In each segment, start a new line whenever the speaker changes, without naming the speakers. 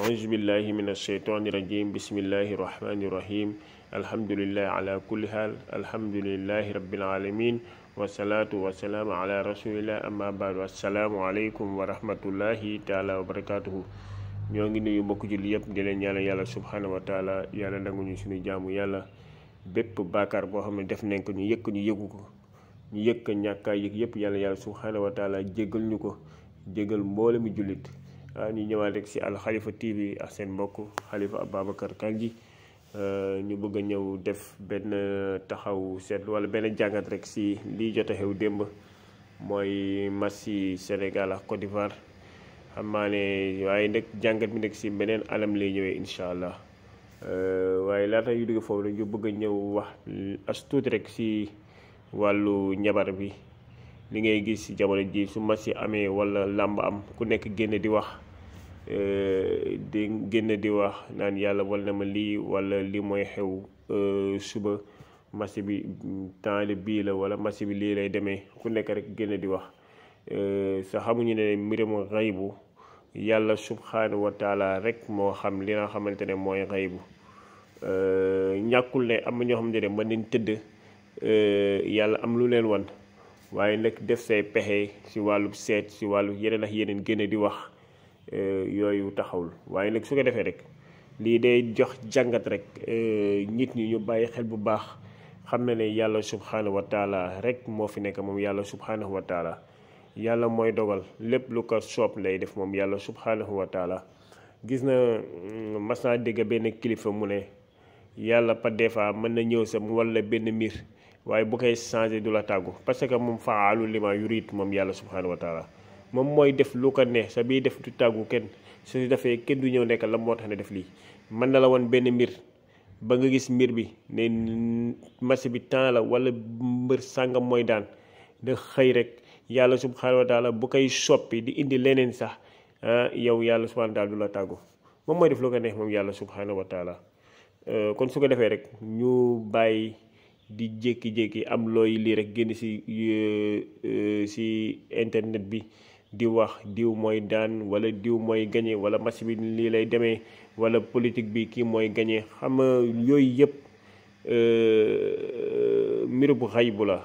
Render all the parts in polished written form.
أعوذ بالله من الشيطان الرجيم بسم الله الرحمن الرحيم الحمد لله على كل حال الحمد لله رب العالمين والصلاة والسلام على رسول الله أما بعد السلام عليكم ورحمة الله تعالى وبركاته ñoo ngi nuyu mbokk julli yëpp di leen ñaanal yàlla subhanahu wa taala yàlla nanguñu suñu jaamu yàlla bépp baakaar boo xam ne def nañ ko ñu yëg ko ñu yëgu ko ñu yëg ko ñàkkaa yëg yëpp yàlla subhanahu wa taala jéggal ñu ko jéggal mboole mi jullit ñu ñëwaat rek si Al Khalifa TV ak seen mbokk Khalifa Ababacar Kandji ñu bëgg a ñëw def benn taxaw seetlu wala benn jàngat rek si lii jot a xew démb mooy match si Sénégal ak Côte d'Ivoire xam naa ne waaye nag jàngat bi nag si beneen anam lay ñëwee incha allah waaye laata yu dugg foofu nag ñu bëgg a ñëw wax as tuuti rek si wàllu njabar bi li ngay gis si jamono ji su match yi amee wala làmb am ku nekk génn di wax di wax naan yàlla wal na ma lii wala lii mooy xew suba match bi temps bii la wala match bi lii lay demee ku nekk rek génn di wax sa xamuñu ne mbirum xaybu yàlla subhanahu wa taala rek moo xam li nga xamante ne mooy xaybu ñàkkul ne am na ñoo xamante ne mën nañ tëdd yàlla am lu leen wan waaye nag def say pexe si wàllu seet si wàllu yeneen ak yeneen génn di wax yooyu taxawul waaye nag su ko defee rek lii day jox jàngat rek nit ñi ñu bàyyi xel bu baax xam na ne yàlla subhanahu wa taala rek moo fi nekk moom yàlla subhanahu wa taala yàlla mooy dogal lépp lu ko soob lay def moom yàlla subhanahu wa taala gis na mas naa dégg benn kilifa mu ne yàlla pas des fois mën na ñëw sa wala benn mbir waaye bu koy changé du la tàggu parce que moom faalu lima yurid moom yàlla subhanahu wa taala moom mooy def lu ko ne sa bii def du tàggu kenn su defee kenn du ñëw nekk la moo tax ne def lii mën na la woon benn mbir ba nga gis mbir bi ne match bi temps la wala mbër sàngam mooy daan da xëy rek yàlla subhanahu wa taala bu koy soppi di indi leneen sax yow yàlla subhanahu wa taala du la tàggu moom mooy def lu ko neex moom yàlla subhanahu wa taala kon su ko defee rek ñu bàyyi di jékki-jékki am looy lii rek génn si internet bi di wax diw mooy daan wala diw mooy gañe wala match bi lii lay demee wala politique bi kii mooy gañe xam nga yooyu yëpp mbiru bu xaybu la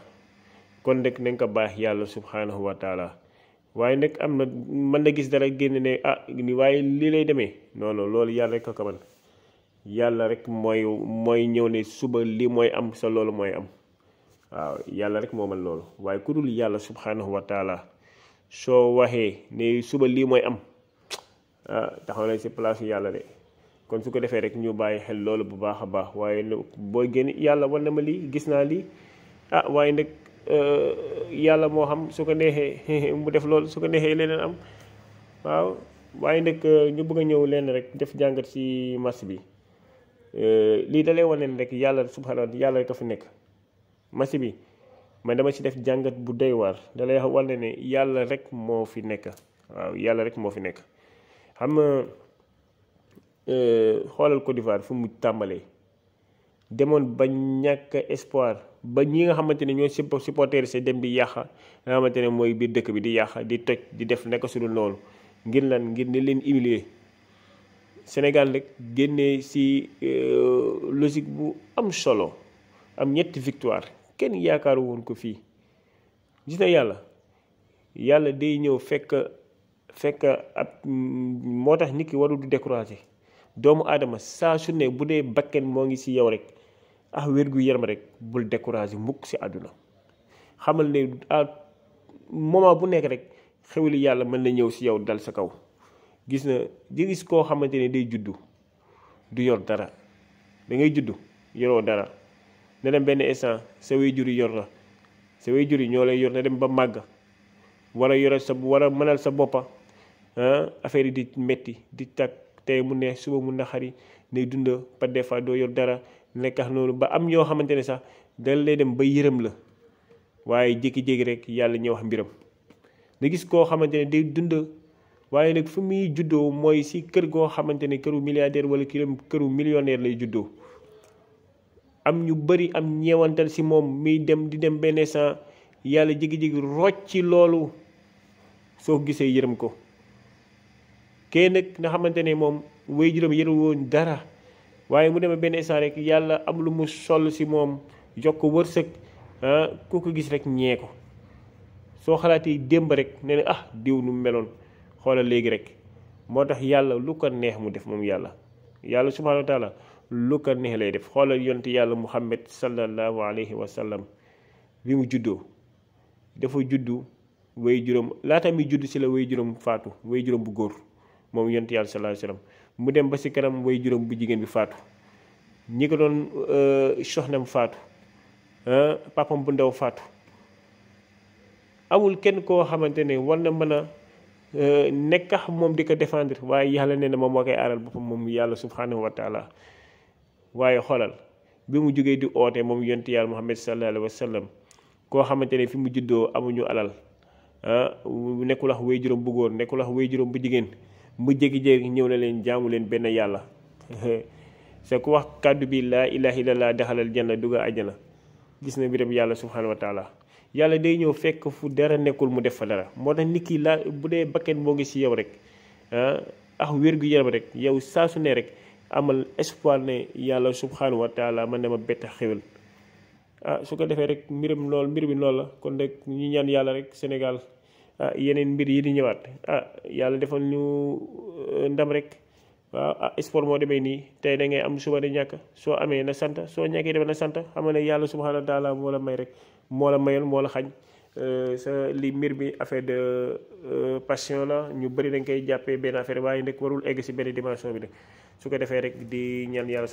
kon rek nañ ko baax yàlla subhanahu wa taala waaye nag am na mën na gis dara génn ne ni waaye lii lay demee non non loolu yàlla rek ko man yàlla rek mooy ñëw ne suba lii mooy am sa loolu mooy am waaw yàlla rek moo man loolu waaye ku dul yàlla subhanahu wa taala soo waxee ne suba lii mooy am taxaw nañ si place yàlla de kon su ko defee rek ñu bàyyi xel loolu bu baax a baax waaye booy génn yàlla war na ma lii gis naa lii waaye nag yàlla moo xam su ko neexee mu def loolu su ko neexee leneen am waaw waaye nag ñu bëgg a ñëw leen rek def jàngat ci match bi lii da lay wane ne rek yàlla subhanahu wa taala yàlla rek a fi nekk match bi man dama ci def jàngat bu doy waar da lay wane ne yàlla rek moo fi nekk waaw yàlla rek moo fi nekk xam nga xoolal Côte d'Ivoire fu mu tàmbalee demoon ba ñàkk espoir ba ñi nga xamante ne ñoo supporter si dem di yàq nga xamante ne mooy biir dëkk bi di yàq di toj di def nekk su dul noonu ngir lan ngir ne leen humilier Sénégal rek génnee si logique bu am solo am ñetti victoire kenn yaakaaru woon ko fii gis na yàlla day ñëw fekk ab moo tax nit ki warul du décourager doomu aadama saa su ne bu dee bakken moo ngi si yow rek wér-gu-yaram rek bul décourager mukk si àdduna xamal ne moment bu nekk rek xewli yàlla mën na ñëw si yow dal sa kaw gis koo xamante ne day juddu du yor dara da ngay juddu yoroo dara na dem benn instant sa waajur yi yor la sa waajur yi ñoo lay yor na dem ba màgg war a mënal sa boppa affaire yi di metti di tag tey mu neex suba mu naxari nay dund pas des fois doo yor dara nekkax noonu ba am ñoo xamante ne sax dal lay dem ba yërëm la waaye jékki-jékki rek yàlla ñëw wax mbiram nga gis koo xamante ne day dund waaye nag fu muy juddoo mooy si kër goo xamante ne këru milliardaire wala këru millionnaire lay juddoo am ñu bari am ñeewantal si moom muy dem di dem benn sant yàlla jékki-jékki rocci loolu soo gisee yërëm ko kee nag nga xamante ne moom way juróom yëru woon dara waaye mu demee benn instant rek yàlla am lu mu sol si moom jox ko wërsëg ku ko gis rek ñee ko soo xalaatee démb rek ne diw nu meloon xoolal léegi rek moo tax yàlla lu ko neex mu def moom yàlla subhaanahu wa taala lu ko neex lay def xoolal yonent yàlla muhammad sallallahu alayhi wa sallam bi mu juddoo dafa juddu way juróom laata muy judd si la way juróom faatu way juróom bu góor moom yonent yàlla sallallahu alayhi wa sallam mu dem ba si kanam way juróom bu jigéen bi faatu ñi ko doon soxnam faatu papam bu ndaw faatu amul kenn koo xamante ne war na mën a nekkax moom di ko défendre waaye yàlla nee na moom moo koy aaral boppam moom yàlla subhanahu wa taala waaye xoolal bi mu jógee di oote moom yonent yàlla muhammad sallallahu alayhi wa sallam koo xamante ne fi mu juddoo amuñu alal nekkul wax way juróom bu góor nekkul wax way juróom bu jigéen mu jékki-jékki ñëw na leen jaamu leen benn yàlla c'est ku wax kàddu bi laa ilaha illallah daxalal janna dugga àjjana gis na biram yàlla subhanahu wa taala yàlla day ñëw fekk fu dara nekkul mu def fa dara moo tax nit ki laa bu dee bakken moo ngi si yow rek wér-gu-yaram rek yow saa su ne rek amal espoir ne yàlla subhanahu wa taala man dama bett xéwal su ko defee rek mbir bi loolu la kon rek ñu ñaan yàlla rek Sénégal yeneen mbir yi di ñëwaat yàlla defal ñu ndam rek waaw sport moo demee nii tey da ngay am suba di ñàkk soo amee na sant soo ñàkkee def na sant xam nga ne yàlla subhanahu wa taala moo la may rek moo la mayal moo la xañ sa li mbir bi affaire de passion la ñu bëri dañ koy jàppee benn affaire waaye nag warul egg si benn dimension bi nag su ko defee rek di ñaan yàlla